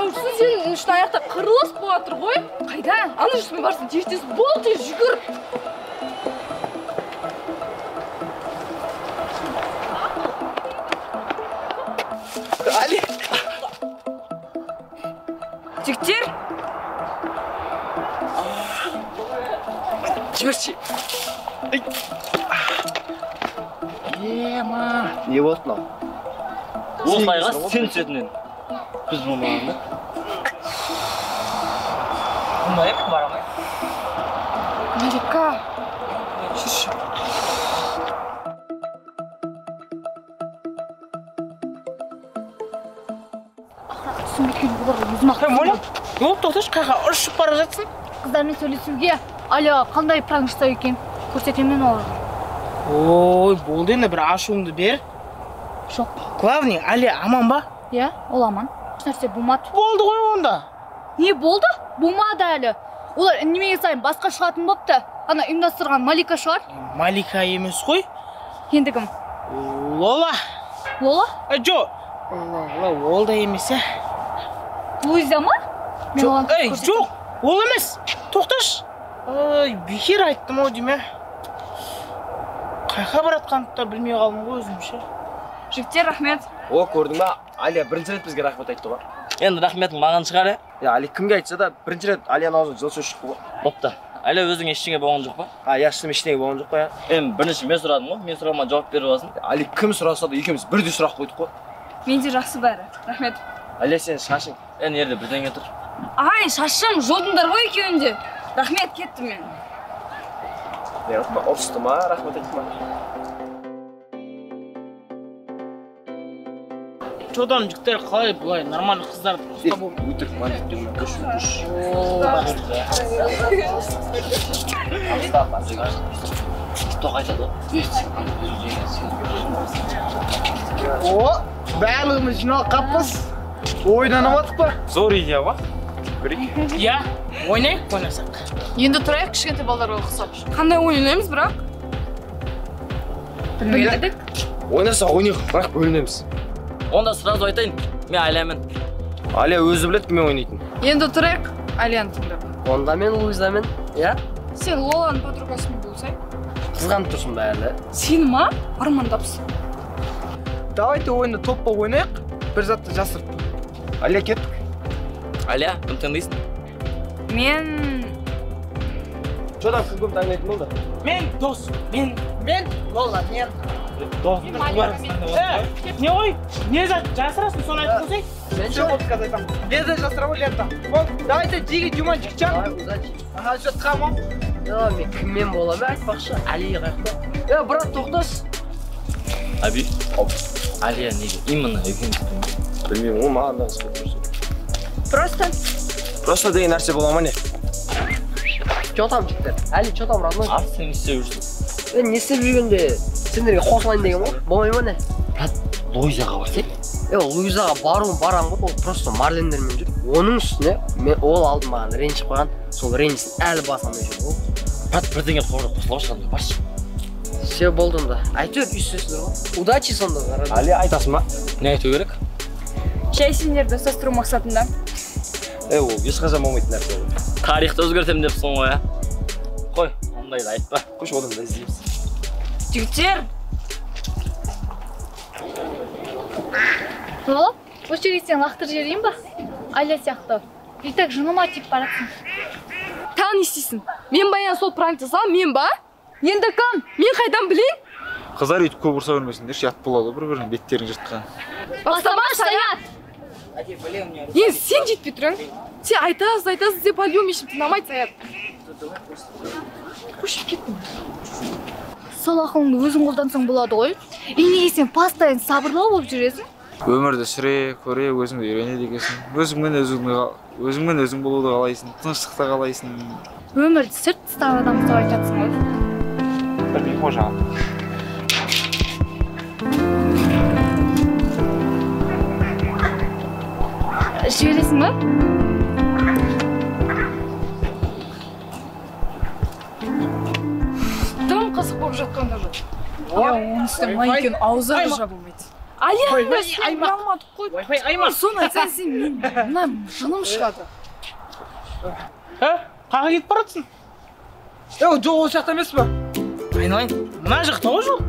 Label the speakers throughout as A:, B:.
A: тауып жүрсің? Сенің үшін аяқта қырылыс болып жатыр ғой. Қайда? Ана жүрсің барсың, тез-тез бол, тез жүгір.
B: Али!
A: Жігіттер!
B: Жіберші! Ема! Не болды мынау?
C: Осылайға сен түсетін едің. Біз болмаған да.
D: Болмай ма, бара алмай?
A: Малика, жүрші.
E: Түсінбейтін оларға өзім ақ.
D: Моля, не болып тоқташы, қайға ұшып бара жатсың?
E: Қыздармен сөйлесуге Аля қандай пранк жасау екен көрсетемін оларға.
D: Ой, болды енді, бір ашуыңды бер.
E: Жоқ.
D: Главный, Аля аман ба?
E: Иә, ол аман. Ешнәрсе болмады.
D: Болды ғой онда.
E: Не болды? Болмады әлі. Олар үндемеген сайын басқа шығатын бопты. Ана ұйымдастырған Малика шығар.
D: Малика емес қой.
E: Енді кім?
D: Лола.
E: Лола?
D: Жоқ. Лола, ол да емес, ә?
E: Луиза ма?
D: Жоқ, ей, жоқ, ол емес. Тоқташы. Ой, бекер айттым ау деймін. Қайқа баратқанымды да білмей қалдым ғой өзімше.
A: Жігіттер, рахмет.
B: О, көрдің ба? Алия бірінші рет бізге рахмет айтты ғой.
C: Енді рахметің маған шығар, ә?
B: Иә, Али кімге айтса да бірінші рет Алияның аузынан жылы сөз шықты ғой.
C: Бопты. Аля өзің ештеңе болған жоқ па?
B: А, иә, шыным ештеңе болған жоқ қой, иә.
C: Енді бірінші мен сұрадым ғой, мен сұрағыма жауап беріп аласың.
B: Али кім сұраса да екеуміз бірдей сұрақ қойдық қой.
A: Менде жақсы бәрі. Рахмет.
B: Алия, сенің шашың.
C: Енді жерде бірдеңе тұр.
A: Ай, шашым, жолдыңдар ғой екеуінде де. Рахмет, кеттім мен.
B: Не, ұрысты ма, рахмет айтты ма?
D: Жодан жігіттер қалай бұлай нормальный қыздарды ұстап болып.
B: Өтірік мандеттер, көш, көш.
C: Тоқ айтады ғой.
F: О, барлығымыз жиналып қаппыз. Ойнанамадық па?
G: Зор идея ғой. Көрейік.
D: Иә, ойнайық, ойнасақ.
A: Енді тұрайық кішкентай балдарға ұқсап. Қандай ойын ойнаймыз бірақ? Білмедік.
B: Ойнасақ ойнайық, бірақ бөлінеміз.
C: Онда сразу айтайын, мен Алямын.
B: Аля өзі біледі кіммен ойнайтынын.
A: Енді тұрайық, Аляны тыңдап.
H: Онда мен Луизамен, иә?
A: Сен Лоланың подругасымен болсай.
H: Қызғанып тұрсың ба әлі?
A: Сені ма? Армандапсың.
F: Давайте ойынды топ болып ойнайық, бір затты жасырып.
B: Аля, кеттік.
C: Аля, кім таңдайсың?
A: Мен...
B: Жодан кім кім таңдайтын болды?
D: Мен дос, мен Лола, мен. Не ғой? Не зат жасырасың, соны айтып қойсай.
F: Мен жоқ қазір айтамын. Леза жасырамын, лента. Бол, давайте Джиги, Дюман, Джикчан.
H: Удачи.
F: Ага, все, тқамам.
H: Мен кіммен боламын, айтпақшы, Али қаяқта? Е, брат, тоқташы.
C: Аби, Алия неге именно екеуміз?
B: Білмеймін ғой, маған да қызық болып тұр.
A: Просто.
B: Просто деген нәрсе бола ма не?
H: Чё там, жігіттер? Али, чё там, родной?
C: А, сен не істеп жүрсің?
H: Е, не істеп жүргенде сендерге қосылайын деген ғой, болмай ма не?
C: Брат, Луизаға барсай.
H: Е, Луизаға баруын барам ғой, ол просто Марлендермен жүр. Оның үстіне мен ол алдын маған ренжіп қойған, сол ренжісін әлі баса алмай жүр ғой.
C: Брат, бірдеңе қосыла шығады, баршы.
H: Все, болды онда. Әйтеуір үй істейсіңдер ғой. Удачи сонда, родной.
B: Али, айтасың ба?
C: Не айту керек?
A: Жай сендерді ұстастыру мақсатында.
B: Е, ол ешқашан болмайтын нәрсе ғой.
C: Тарихты өзгертемін депсің ғой, ә? Қой, ондайды айтпа.
B: Қойшы, одан да іздейміз.
A: Жігіттер!
E: Лола, осы жерге сені лақтырып жіберейін ба? Аля сияқты. И так жыныма тиіп баратсың.
A: Тағы не істейсің? Мен баян сол пранк жасаған, мен ба? Енді кім? Мен қайдан білейін?
G: Қыздар өйтіп көп ұрса бермесіңдерші, ұят болады бір-бірінің беттерін жыртқан.
A: Бастама, Саят! Енді сен жетпей тұрың. Сен айтасыз, айтасыз деп по-любому ешкім тыңдамайды, Саят. Қойшы, кеттім.
E: Сол ақылыңды өзің қолдансаң болады ғой. И неге сен постоянно сабырлы болып жүресің?
G: Өмірді сүре, көре, өзіңді үйренеді екенсің. Өзіңмен өзің болуды қалайсың, тыныштықты қалайсың.
E: Өмірді сүрт тастаған адам ұстап айтатсың ғой.
G: Білмеймін ғой жаңа.
E: Жібересің ба?
A: Тым қызық болып жатқан да жоқ. Иә, оның үстіне Майкең аузы жабылмайды. Алияның да үстінен жүре алмадық қой.
D: Wi-Fi аймақ.
A: Соны айтсаң сен, мен мына жыным шығады.
D: Ә, қаға кетіп баратсың?
F: Е, жол осы жақта емес па?
D: Айналайын, мына жақта ғой жол.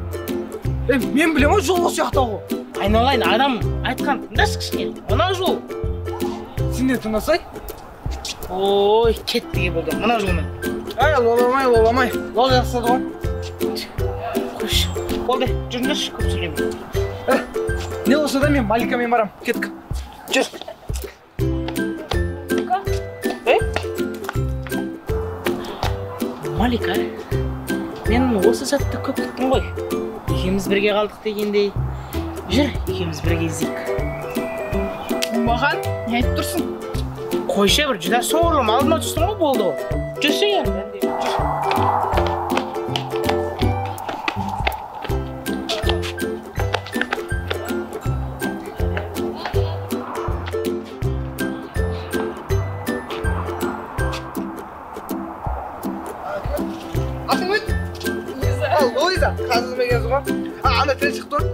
F: Е, мен білемін ғой, жол осы жақта ғой.
D: Айналайын, адам айтқан тыңдашы кішкене. Мына жол.
F: Сен де тыңдасай.
D: Ой, кетті болды. Мына жолмен.
F: Ай, лоламай, лоламай. Лол жақсады ғой.
D: Қойшы. Болды, жүріңдерші, көп сөйлемей.
F: Не болса да мен Маликамен барам. Кеттік. Жүр.
D: Ей? Малика, мен осы сәтті көп күттім ғой. Екеуміз бірге қалдық дегендей. Жүр, екеуміз бірге іздейік.
A: Маған не айтып тұрсың?
D: Қойшы, бір жүдә соғырлым, алдыма түстің ғой, болды ғой. Жүрсе енді. Жүр.
F: Атың кім? Луиза. Қазір мегенсің ғой. Ана тіл шықты ғой.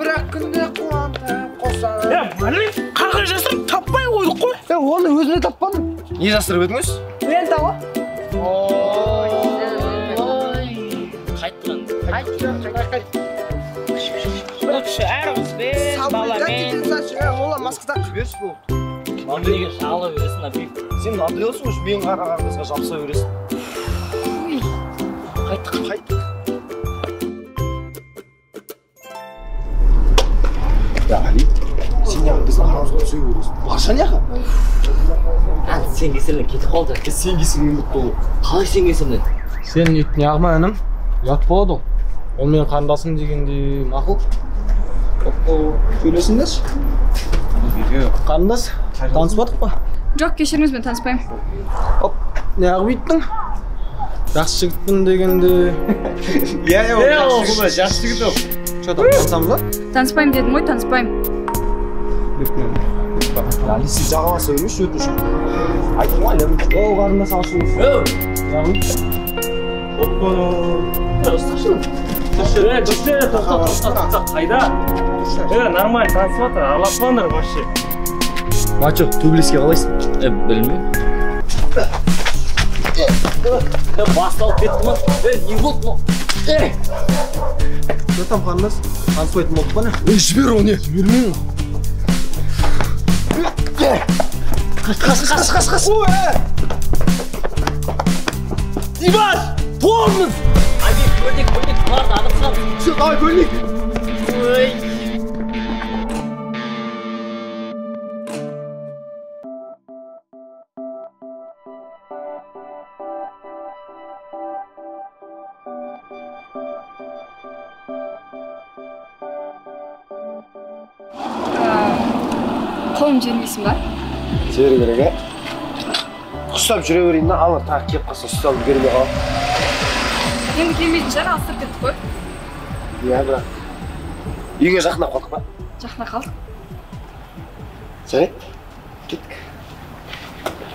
F: Бірақ күнде қуантып қосам.
D: Е, Марлен, қарға жасырып таппай қойдық қой.
F: Е, оны өзіне таппадым.
B: Не жасырып едіңіз?
F: Лента ғой.
D: Ой.
C: Қайттық.
D: Лучше әр қызбен, баламен.
F: Ола маска тақ.
B: Жіберші болды.
C: Маған неге шағыла бересің, Абик?
B: Сен надоелсің уже, мен қараған қызға жабыса бересің.
C: Қайттық,
B: қайттық. Я, Али, сен неғып біздің арамызға түсе бересің? Барша неғып?
C: Сен кесірінен кетіп қалды.
B: Сен кесірінен кетті ол.
C: Қалай сен кесірінен?
I: Сен өйтіп неғылма інім, ұят болады ол. Ол менің қарындасым дегенде мақұл.
B: Сөйлесіңдерші.
I: Қарындас, таныспадық па?
A: Жоқ, кешіріңіз, мен таныспаймын.
I: Оп, неғып өйттің? Жақсы жігітпін дегенде.
B: Иә, иә, ол жақсы жігіт ол.
I: Че там, танысамыз ба?
A: Таныспаймын дедім ғой, таныспаймын.
B: Али, сен жағаласа бермеші, өтініш. Айттым ғой, Әлем.
I: О, қарындас, ашулысың.
C: Ұсташы. Тоқта, тоқта, тоқта, қайда? Нормально, танысып жатыр, араласпаңдар вообще.
I: Мачо, төбелеске қалайсың?
C: Білмеймін. Басталып кетті ма? Не болды мынау?
I: Че там, қарындас? Таныспайтын болдық па не?
B: Ей, жібер оны.
I: Жібермеймін.
C: Қаш, қаш, қаш, қаш, қаш.
B: Димаш, тормоз!
C: Абик, бөлдік, бөлдік, бұларды ағып шығамыз.
B: Все, давай, бөлейік.
C: Ой.
A: Қолым жібермейсің ба?
B: Жіберу керек, ә? Ұстап жүре берейін да, ана тағы келіп қалса ұстап үлгермей қаламын.
A: Енді келмейтін шығар, алыстап кеттік қой.
B: Иә, бірақ үйге жақындап қалдық па?
A: Жақындап қалдық.
B: Жарайды, кеттік.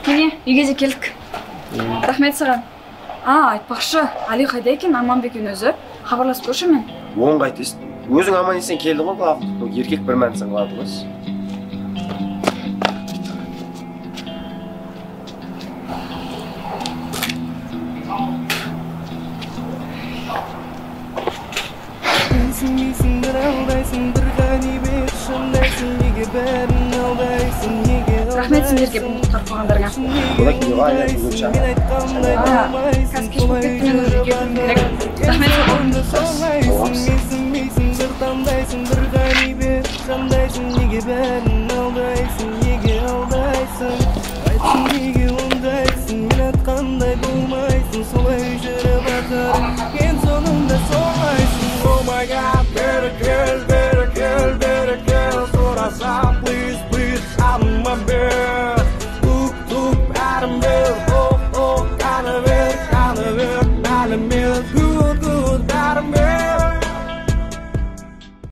A: Міне, үйге де келдік. Рахмет саған. А, айтпақшы, Али қайда екен, аман ба екен өзі? Хабарласып көрші мен.
B: Оң қайтесің. Өзің аман есен келдің ғой, главное. Еркек бір мәнісін қылады ғой.
A: Рахмет сендерге бүгін құтқарып қалғандарыңа. Қазір кеш болып кетті, мен уже үйге кіруім керек. Рахмет саған.
J: Please, please, I'm my bed.